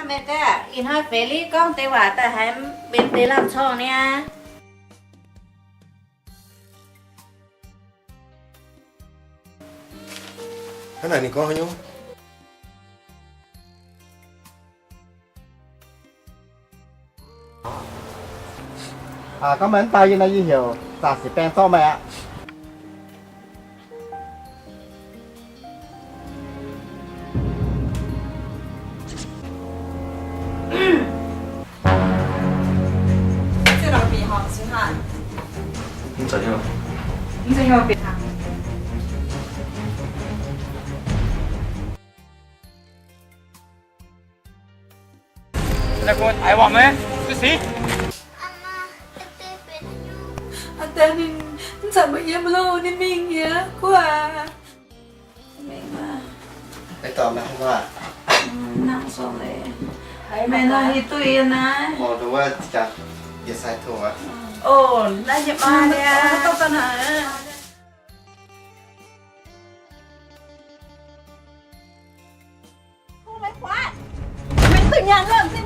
Meih gaav, ih hnoi feix liv gorngv deix waac daaih haiz benx deix lamh corngh niaa. Hnangv naaic ninh gorngv haaix nyungc? Gorngv meih mv dau yie naaiv, yie heuc zaqc sic baeng zorqv meih aqv. Eix wangc meih, duqv sic. Aa deix ninh mv caux meih yiem loh, ninh mingh mi'aqv, guv aac. Mingh aqv. Nangv sorng leiz. Meih nor hiuv duqv yie naaiv. Oc, naaiv nyei maa niaa. Meih duqv nyanc lorqc, se